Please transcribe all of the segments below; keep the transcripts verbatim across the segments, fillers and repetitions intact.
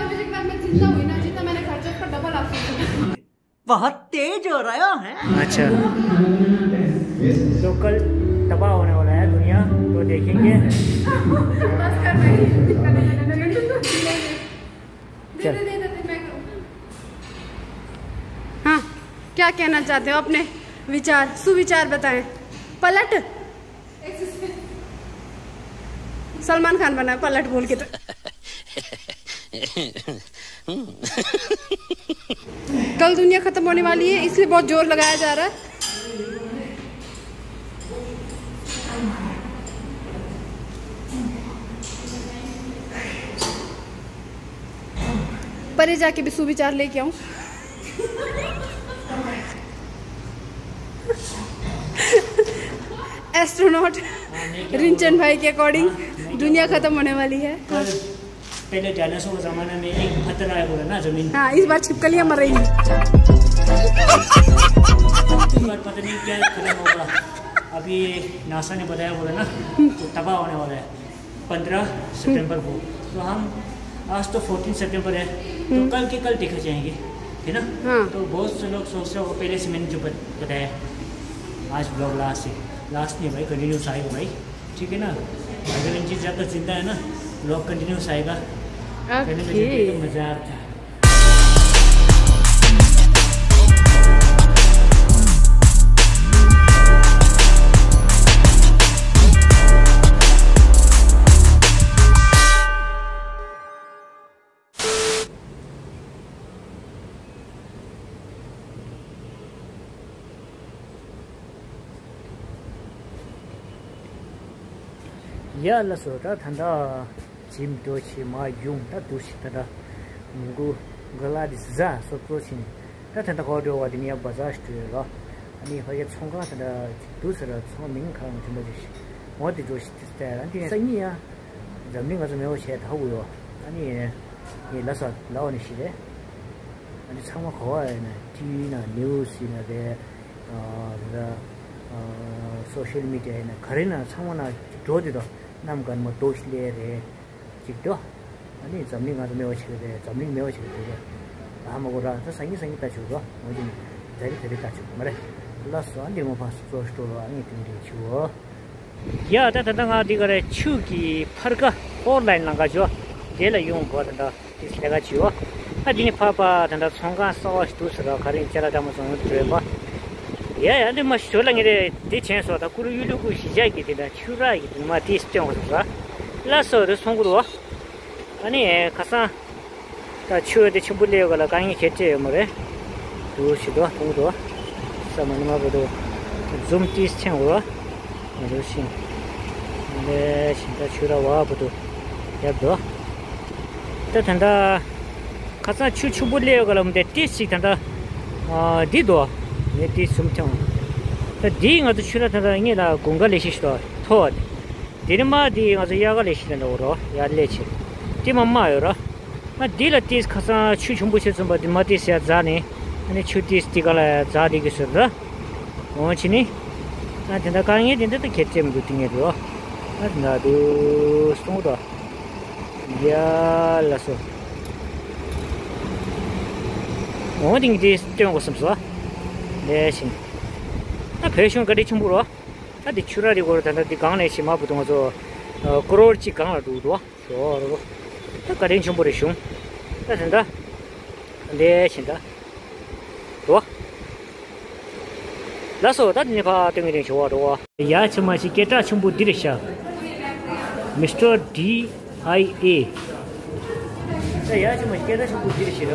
बारह बजे के बाद मैं जिंदा हुई ना, जितना मैंने खर्चा, उसका डबल आपसे दूंगी। बहुत तेज हो रहा है। अच्छा, तो कल तबाह होने वाला है दुनिया, तो देखेंगे। बस कर भाई। चल। हाँ, क्या कहना चाहते हो? अपने विचार, सुविचार बताएं। पलट। सलमान खान बना है पलट बोल के तो। कल दुनिया खत्म होने वाली है, इसलिए बहुत जोर लगाया जा रहा है। परे जाके भी सुविचार लेके आऊं। एस्ट्रोनॉट रिंचन भाई के अकॉर्डिंग दुनिया खत्म होने वाली है। पहले डायनासोर के जमाने में एक पत्थर आया बोला ना जमीन। हाँ, इस बार छिपकलियां मर रही हैं। इस बार पता नहीं क्या खत्म होगा। अभी नासा ने बताया बोला ना, तो तबाह होने वाला है पंद्रह सितंबर को। तो हम, आज तो फोर्टीन सितंबर है, तो कल के कल देखा जाएंगे, है ना? हाँ। तो बहुत से लोग सोच रहे हो, पहले से मैंने जो बत-, बताया, आज ब्लॉग लास्ट है। लास्ट नहीं भाई, कंटिन्यूस आएगा भाई, ठीक है ना? अगर इन चीज़ जब तक जिंदा है ना, ब्लॉग कंटिन्यूस आएगा। Okay. ཡ་ལགས་སོ། ད་ད་ལྟ་ཇིམ་འགྲོ་ཆེ་མ་ཡོང་ད་འདུག་ཞིག་ད་ལྟ་མུ་གུ་ག་ལ་དི་ཟ་སོ་ཙོ་ཆེན་ད་ད་ལྟ་ཧོ་འགྲོ་བ་དི་ངའི་བ་ཟ་ཞིག་འགྲོ་ཡོད་ལ། ཨ་ནི་ཧོ་ཡ་ཚོང་ཁང་ད་ལྟ་ཅིག་འདུག་ཟེར་ར། ཚོང་མིང་ཁ་ལ་ཐོན་པ་ཅིག་ཞིག་འོ་དེ་འགྲོ་ཞིག་དེ་ལྟ་ཡ་ལ་འདི་ནས་སང་ཉིན་ཡ། འཛམ་གླིང་ང་ཚོ་མེད་པ་བྱས་ད་འུ་ཡོ། ཨ་ནི་ངས་ལ་སོ་ལ་འོ་ནས་ཤི་རེད། ཨ་ནི་ཚང་མ་གོ་བ་ཡིན་ན་ཊི་ཝི་ན་ནིའུ་སི་ཡིན་ན་རེད། ཨ་རེད། ཨ་སོ་ཤལ་མི་ཌི་ཡ་ཡིན་ན་ག་རེ་ན་ཚང་མ་ན་འགྲོ་དུས་དོ་གནམ་གང་མ་རྡོ་ཤི་ལེ་རེད་ཅིག་དོ། ཨ་ནི་འཛམ་གླིང་ང་ཚོ་མེད་པ་བྱེད་རེད། འཛམ་གླིང་མེད་པ་བྱེད་རེད། ཨ་མ་གོ་ར་ད་སང་ཉིན་སང་ཉིན་ལྟ་ཆོག་གོ། ངོ་ཅིག་ད་རེ་ད་རེ་ལྟ་ཆོག་མ་རེད། ལ་སོ་ཨ་འདི་ངོ་ཕ་སོ་ཤི་ཏོ་རོ། ཨ་ངས་དེ་འདྲ་ཆུ་བོ། ཡ་ད་ད་ད་ང་འདི་ག་རེ་ཆུ་གི་ཕར་ཀ་ཧོར་ལ་ཡིན་ལང་ཀ་ཇོ་དེ་ལ་ཡོང་གོ། ད་ད་དེ་ལས་ཀ་ཇོ་ཨ་འདི་ནི་ཕ་པ་ད་ད་ཚོང་ཁང་གསར་བ་ཞིག་འདུག་ཟེར་ར། ག་རེ་ཅ་ལ་ད་མ་སོང་བྲོས་པ། ཡ་ཡ་འདི་མ་ཞོ་ལ་ངེ་རེ་འདི་ཆེན་སོ་ད་ཀུ་རུ་ཡུ་ལུ་ཀུ་ཞི་ཇ་གི་དེ་ད་ཆུ་ར་གི་དེ་མ་དེ་སྟོན་གོ་སོང་ཟ། ལ་སོ་རེ་སོང་གུ་རུ། ཨ་ནི་ཁ་སང་ད་ཆུ་དེ་ཆེན་པོ་སླེབས་ག་ལ་དཀའ་ངལ་ཁྱད་བྱས་ཡོད་མ་རེད། དུ་ཞི་དོ་ཐུང་དོ། ས་མ་ནི་མ་བུ་དོ། འཛུམ་ཏིས་ཆེན་འོ། ང་རོ་ཤིང་། ལེ་ཤིང་ད་ཆུ་ར་བ་བུ་དོ། ཡབ་དོ། ད་ད་ད་ཁ་སང་ཆུ་ཆེན་པོ་སླེབས་ག་ལ་མི་དེ་ཏིས་ཞིག་ད་ད་ཨ་འདི་དོ། ངས་ཏིས་འཛུམ་ཐེངས། ད་འདི་ང་ཚོ་ཆུ་ར་ད་ད་ངེད་ལ་དགུན་ཁ་ལས་ཤི་ཞི་དོ་ཐོ་བ་དེ། དེ་ནི་མ་དེ་ང་ཚོ་དབྱར་ཁ་ལས་ཤི་ལ་འདྲ་བོ་རོ། ཡར་ལས་ཆེ་དེ་མ་མ་ཡོད་རོ། ང་དེ་ལ་ཏིས་ཁ་སང་ཆུ་ཆུང་པོ་ཆེ་ཚུན་པ་དེ་མ་ཏིས་ཡར་འཛག་ནས་ཨ་ནི་ཆུ་ཏིས་དེ་ག་ལ་ཡར་འཛག་དེ་གི་ཟེར་ར། འོང་ཆི་ནི་ང་དེ་འདྲ་དཀའ་ངལ་དེ་འདྲ་ད་ཁྱེད་ཅེ་མི་འདུག་དེ་ངས་རོ། ང་དེ་འདྲ་འདུག་སོང་རོ། ཡ་ལ་སོ། འོང་དེ་ངས་དེ་སྟོན་དགོས་བསམ་སོ། ལས་ཤིང་ད་བོད་གཞུང་བཀའ་དྲིན་ཆེན་པོ་རོ། ད་འདི་ཆུ་ར་རི་གོ་ར་ད་ད་འདི་གང་ལས་ཤི་མ་བུ་དུང་ཚོ་ཀོ་རོར་གཅིག་གང་ལ་འགྲོ་འགྲོ་ཞོ་རོ། ད་བཀའ་དྲིན་ཆེན་པོ་རེད་གཞུང་། ད་ད་ད་ལས་ཤིང་ད་རོ། ལ་སོ་ད་འདི་ནི་ཕ་སྟོན་གི་རིང་ཞོ་རོ། ཡ་ཆི་མ་ཤི་སྐད་གྲགས་ཆེན་པོ་འདི་རེད་ཤག་མི་སི་ཊར་ཌི་ཨའི་ཨེ། ད་ཡ་ཆི་མ་ཤི་སྐད་གྲགས་ཆེན་པོ་འདི་རེད་ཤི་ར།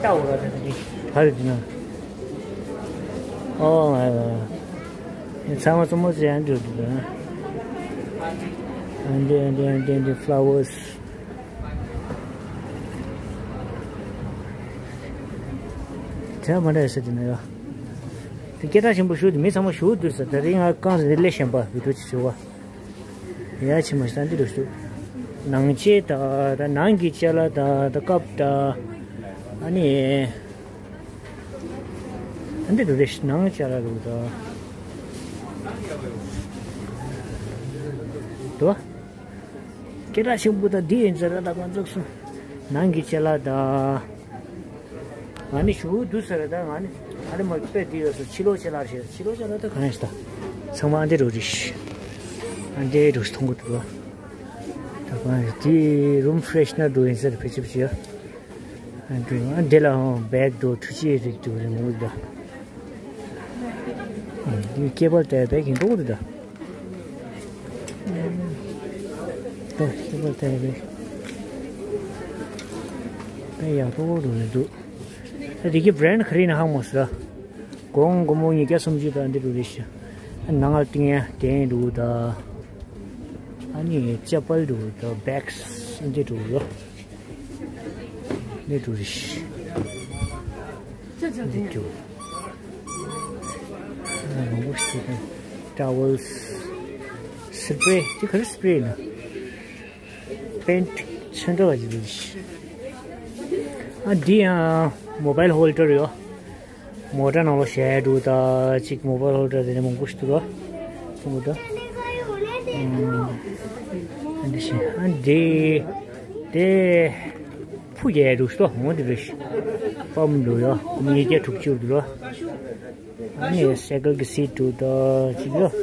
ལྟ་འོ་ར་ད་ད་འདི་ག་རེ་འདི་ན། ཨོ་ཨ་ཨ། ཚང་མ་རྩུབ་མོ་ཟེར་ཡང་འགྲོ་འདུག་ཨ། ཨ་འདི་ཨ་འདི་ཨ་འདི་ཨ་འདི་ཕ་ལ་ཝར་སི། དེ་མ་འདྲ་ཟེར་དེ་ན་ཡ། དེ་སྐད་གྲགས་ཆེན་པོ་ཞུ་དེ་མི་ཚང་མ་ཞུ་འདུག་ཟེར། ད་རིང་ང་རྐང་ཟེར་དེ་ལས་གཞན་པ་བི་ཌིའོ་ཅིག་བྱེད་བ། ཡ་ཆི་མ་ཤི་ད་འདི་རུ་ཞུ། ནང་ཆས་ད་ད་ནང་གི་ཅ་ལག་ད་ད་ཀབ་ད། ཨ་ནི། ཨ་འདི་རུ་རེ་ཤི་ནང་ཅ་ལག་རུ་ད། དོ། སྐད་གྲགས་ཆེན་པོ་ད་འདི་ཡིན་ཟེར་ར་ད་ང་ཚོགས་སོང་། ནང་གི་ཅ་ལག་ད། ང་ནི་ཞུ་འདུག་ཟེར་ར་ད་ང་ནི་ཨ་རི་མ་དཔེ་འདི་ཡོད་སོ་ཕྱི་ལོགས་ཅ་ལག་རེད། ཕྱི་ལོགས་ཅ་ལག་ད་གང་ཡིན་ད། ཚང་མ་ཨ་འདི་རུ་རེ་ཤི། ཨ་འདི་རུ་མཐོང་གི་འདུག་ལ། ད་གང་ཡིན་དེ་རུམ་ཕ་རེ་ཤི་ནར་འགྲོ་ཡིན་ཟེར་ཕལ་ཆེར་ཕྱི་ཡ། ཨ་འདི་ཨ་འདི་ལ་ཧོ་བེག་འགྲོ་ཐུགས་རྗེ་རིགས་འགྲོ་རེ་མོ་ད། ཨ་འདི་ཀེ་བལ་དེ་བེག་ཡིན་འགྲོ་གི་འདུག་ད། ད་ཀེ་བལ་དེ་བེག་དེ་ཡག་པོ་འགྲོ་རེ་འདུག་ད་འདི་གི་བྷ་རེན་ཌི་ག་རེ་ཡིན་ཧང་མོ་ཟེར། གོང་སྒོར་མོ་ཉིས་བརྒྱ་སུམ་ཅུ་དང་འདི་རུ་རེ་ཤི། ནང་ལ་ཏིང་ཡ་དེན་རུ་ད། ཨ་ནི་ཅ་པལ་རུ་ད་བེག་སི་འདི་རུ་ཡོ། འདི་རུ་རེ་ཤི། འདི་རུ། ཨ་མང་པོ་ཞིག་ད་ཊ་ཝལ་སི། སི་པེ་རེ་འདི་ག་རེ་སི་པེ་རེ་ཡིན་ན། པེན་ཊི་ཚོན་ཁྲ་བ་ཅིག་འདུག་ཨ་འདི་ཡང་མོ་བྷལ་ཧོལ་ཌར་ཡོད། མོ་ཊ་ནང་ལ་བཞག་འདུག་ད་ཅིག་མོ་བྷལ་ཧོལ་ཌར་དེ་ནས་མང་པོ་ཞིག་འདུག་ད། འདུག་ད། ཨ་འདི་བཞིན་ཨ་འདི་དེ་ཕུ་རྒྱག་འདུག་ད་འོང་འདི་རེད། པམ་འདུག་ཡོད་ཉིས་བརྒྱ་དྲུག་ཅུ་འདུག་ལ། ཨ་ནི་སའི་ཀལ་གི་སིཊ་འདུག་ད་ཅིག་ཡོད།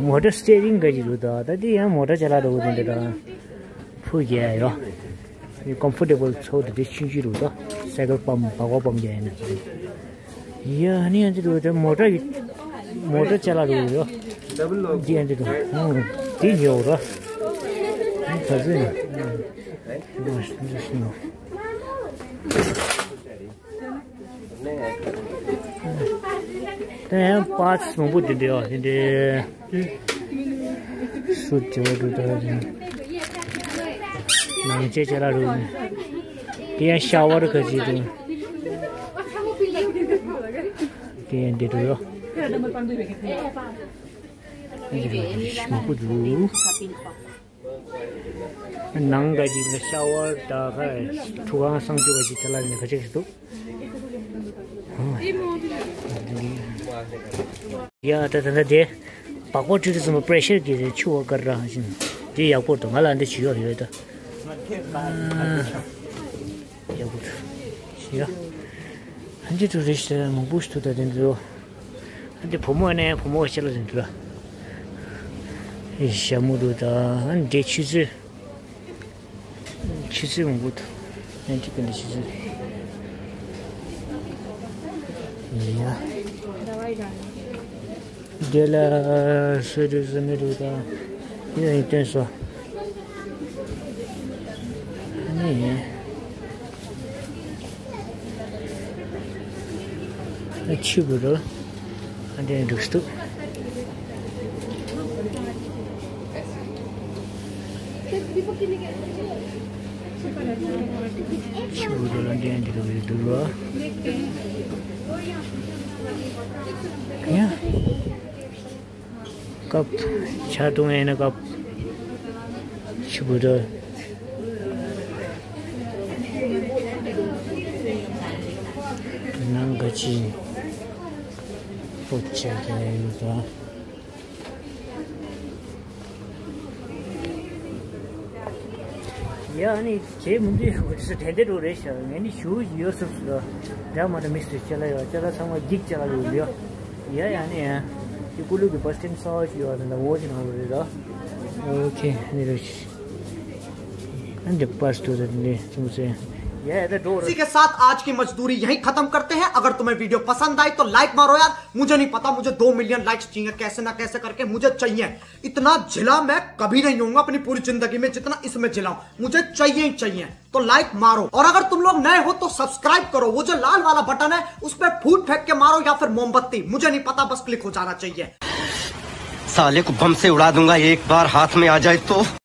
མོ་ཊ་སི་ཊི་ཡ་རིང་ག་ཅིག་འདུག་ད། ད་དེ་ཡང་མོ་ཊ་ཅ་ལག་འདྲ་བོ་དེ་འདྲ་ད་ཕུ་རྒྱག་ཡོད། ཀོམ་ཕོར་ཊེ་བལ་ཚོ་དེ་འདྲ་ཆུང་ཆུང་འདུག་ད། སའི་ཀལ་པམ་སྦག་སྦག་པམ་རྒྱག་ཡིན་ན། ཡ་ནི་ཡང་དེ་འདུག་ད། མོ་ཊ་ཡི་མོ་ཊ་ཅ་ལག་འདྲ་བོ་ཡོད། དེ་ཡང་དེ་འདུག་ཨང་། དེ་ཉོ་ར། ཨང་། ད་ཚོད་ནི། ཨང་། ད་ཡང་པཱར་ཊི་སི་མང་པོ་དེ་འདྲ་ཡོད། དེ་འདྲའི་སུ་དེ་བ་འདུག་ད། ནང་ཆས་ཅ་ལག་འདུག་དེ་ཡང་ཤ་ཝར་ག་ཅིག་འདུག་དེ་ཡང་འདི་འདྲ་ཡོད། དེ་འདྲ་མང་པོ་འདུག་ནང་ག་ཅིག་ལ་ཤ་ཝར་ད་ག་ཁྲུས་ཁང་གསང་སྤྱོད་ག་ཅིག་དེ་ལ་ནི་ག་ཅིག་འདུག་ཡ་ད་ད་ད་དེ་སྦག་སྦག་ཊུ་རི་ཛིམ་པྲེ་ཤར་གི་རེད། ཆུ་བ་དཀར་ར་བཞིན་དེ་ཡག་པོ་འདུག་ང་ལ་འདི་བྱེད་ཡོད་རེད་ད། ཡག་པོ་འདུག་ཡ། ཨ་འདི་ཊུ་རི་སི་ཊི་མང་པོ་ཞིག་འདུག་ད་དེ་འདྲ། ཨ་འདི་བུ་མོ་ནས་བུ་མོ་ཆེ་ལ་དེ་འདྲ། ཨེ་ཞྭ་མོ་འདུག་ད། ཨ་འདི་ཆུ་ཚོད། ཆུ་ཚོད་མང་པོ་འདུག་ཨ་འདི་ག་འདི་ཆུ་ཚོད། ཡ། དེ་ལ་སོ་རུ་ཟ་མི་རུ་དང་ཡོད་ཡིན་སྟོན་སོ། ནི་ཆུ་བུ་རུ་ཨ་འདྲེན་འདུག་སྟུག་ཆུ་བུ་རུ་ཨ་འདྲེན་འདི་རུ་འདུག་རོ། ཡ། ཀབ། ཆ་བཏུང་ཡས་ན་ཀབ། ཆུ་བུ་རུ། ནང་ག་ཅི། ཨོ་ཆ་ག་ཡོད་ཀ་ཡ་ནི་ཁྱེད་མུ་མཐུད་ཡོང་གི་ས་དྲན་དེ་འགྲོ་རེད་ཤག་ངས་ནི་ཞུ་ཡོད་སུབ་སུ་ར། འདྲ་མ་འདྲ་མིག་སུ་ཅ་ལག་ཡོད། ཅ་ལག་ཚང་མ་འགྱིག་ཅ་ལག་ཡོད་ལ་ཡ། ཡ་ཡ་ནི་ཡ། དེ་ཀུ་ལུ་གི་བ་སྟན་སོགས་ཡོད་ལ་འོ་ཅི་ནང་རེད་ར། ཨོ་ཁེ་ནི་རེད། ཨ་འདི་པར་སྟོད་ད་འདི་ཙུམ་ཙེ། ཡ་ཡ་ད་འགྲོ་ར། इसी के साथ आज की मजदूरी यहीं खत्म करते हैं। अगर तुम्हें वीडियो पसंद आई तो लाइक मारो यार। मुझे नहीं पता, मुझे दो मिलियन लाइक्स चाहिए, कैसे ना कैसे करके मुझे चाहिए। इतना झिला मैं कभी नहीं होऊंगा अपनी पूरी जिंदगी में, जितना इसमें झिला हूं। मुझे चाहिए ही चाहिए। तो लाइक मारो, और अगर तुम लोग नए हो तो सब्सक्राइब करो। वो जो लाल वाला बटन है, उस पर फूट फेंक के मारो या फिर मोमबत्ती, मुझे नहीं पता, बस क्लिक हो जाना चाहिए। साले को बम से उड़ा दूंगा, एक बार हाथ में आ जाए तो।